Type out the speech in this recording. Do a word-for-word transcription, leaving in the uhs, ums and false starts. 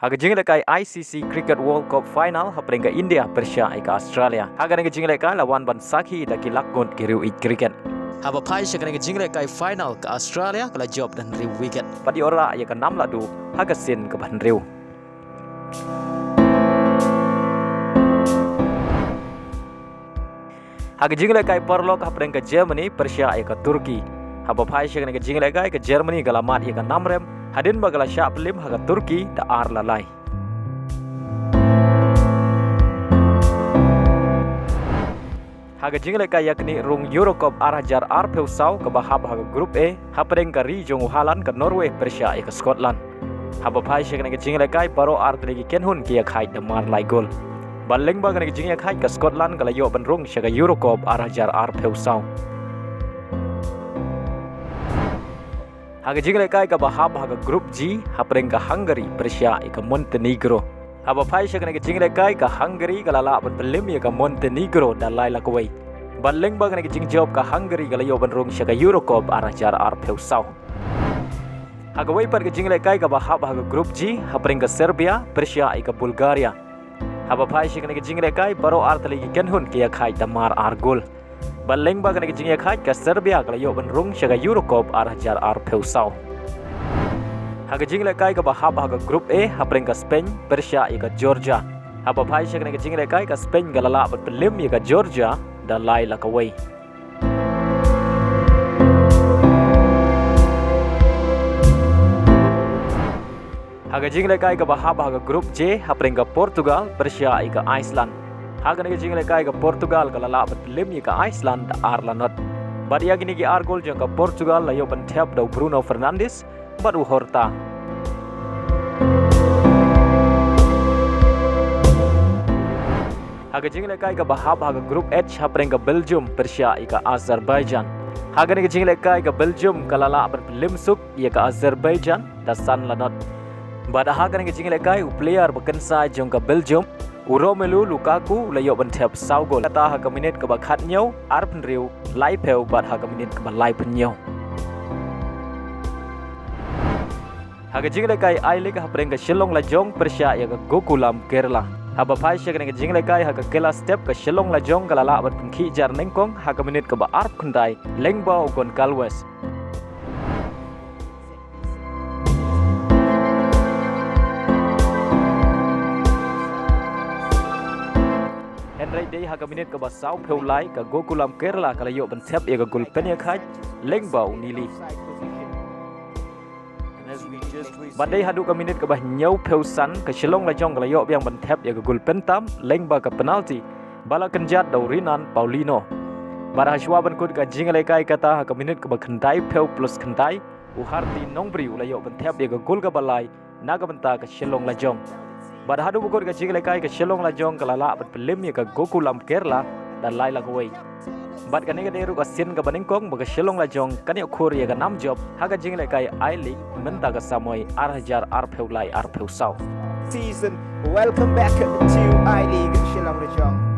Ha ka jinglehkai I C C Cricket World Cup Final hapdeng ka India pyrshah ïa ka Australia. Ha kane ka jinglehkai la wan ban sakhi da ki lak ngut ki riew ïeit cricket. Haba phai sha kane ka jinglehkai final ka Australia ka la jop da hynriew wicket. Bad ïoh rah ïa ka nam la duh ha ka sien kaba hynriew. Ha ka jinglehkai paralok hapdeng ka Germany pyrshah ïa ka Turkey. Haba phai sha kane ka jinglehkai ka Germany ka la mad ïa ka nam rem hadien ba ka la shah pynlip ha ka Turkey da ar la lai. Ha ka jinglehkai ïaknieh rung Euro Cup ar hajar arphew saw kaba hap ha ka Group A, hapdeng ka ri jong u Haaland ka Norway pyrshah ïa ka Scotland. Haba phai sha kane ka jinglehkai baroh artylli ki kynhun ki ïakhaid da mar lai gol. Bad lyngba kane ka jingïakhaid ka Scotland ka la ïoh ban rung sha ka Euro Cup ar hajar arphew saw. Ha ka jinglehkai kaba hap ha ka Group G hapdeng ka Hungary pyrshah ïa ka Montenegro. Haba phai sha kane ka jinglehkai ka Hungary ka la lah ban pynlip ïa ka Montenegro da lai la kawei. Bad lyngba kane ka jingjop ka Hungary ka la ïoh ban rung sha ka Euro Cup ar hajar arphew saw. Ha kawei pat ka jinglehkai kaba hap ha ka Group G hapdeng ka Serbia pyrshah ïa ka Bulgaria. Haba phai sha kane ka jinglehkai baroh artylli ki kynhun ki ïakhaid da mar ar gol. Bad lyngba kane ka jingïakhaid ka Serbia ka la ïoh ban rung sha ka Euro Cup ar hajar arphew saw. Ha ka jinglehkai kaba hap ha ka Group A hapdeng ka Spain pyrshah ïa ka Georgia. Haba phai sha kane ka jinglehkai ka Spain ka la lah ban pynlip ïa ka Georgia da lai la kawei. Ha ka jinglehkai kaba hap ha ka Group J hapdeng ka Portugal pyrshah ïa ka Iceland. Ha kane ka jinglehkai ka Portugal ka la lah ban pynlip ïa ka Iceland da ar la not. Bad ïa kine ki ar gol jong ka Portugal la ïoh ban thep da u Bruno Fernandes bad u Horta. Ha ka jinglehkai kaba hap ha ka Group H hapdeng ka Belgium pyrshah ïa ka Azerbaijan. Ha kane ka jinglehkai ka Belgium ka la lah ban pynlip suk ïa ka Azerbaijan da san la not. Bad ha kane ka jinglehkai u player ba kynsai jong ka Belgium u Romelu Lukaku u la ïoh ban thep saw gol. Kata ha ka minit kaba khathynñiew, arphew hynriew, laiphew bad ha ka minit kaba laiphew hynñiew. Ha ka jinglehkai I-League hapdeng ka Shillong Lajong pyrshah ïa ka Gokulam Kerala. Haba phai sha kane ka jinglehkai ha ka kela step ka Shillong Lajong ka la lah ban pynkhih jar nyngkong ha ka minit kaba arphew khyndai lyngba u Goncalves. Hynrei dei ha ka minit kaba sawphew lai ka Gokulam Kerala ka la ïoh ban thep ïa ka gol pynïakhaid lyngba u Nili. Bad dei haduh ka minit kaba hynñiewphew san ka Shillong Lajong ka la ïoh biang ban thep ïa ka gol pyntam lyngba ka penalti ba la kynjat da u Renan Paulino. Bad ha shuwa ban kut ka jinglehkai kata ha ka minit kaba khyndaiphew plus khyndai u Harti Nongbri u la ïoh ban thep ïa ka gol kaba lai na ka bynta ka Shillong Lajong. Bad haduh ba kut ka jinglehkai ka Shillong Lajong ka la lah ban pynlip ïa ka Gokulam Kerala da lai la kawei. Bad kane ka dei ruh ka sien kaba nyngkong ba ka Shillong Lajong kan ïoh khur ïa ka nam jop ha ka jinglehkai I-League mynta ka samoi ar hajar arphew lai arphew saw. Season. Welcome back to I-League Shillong Lajong.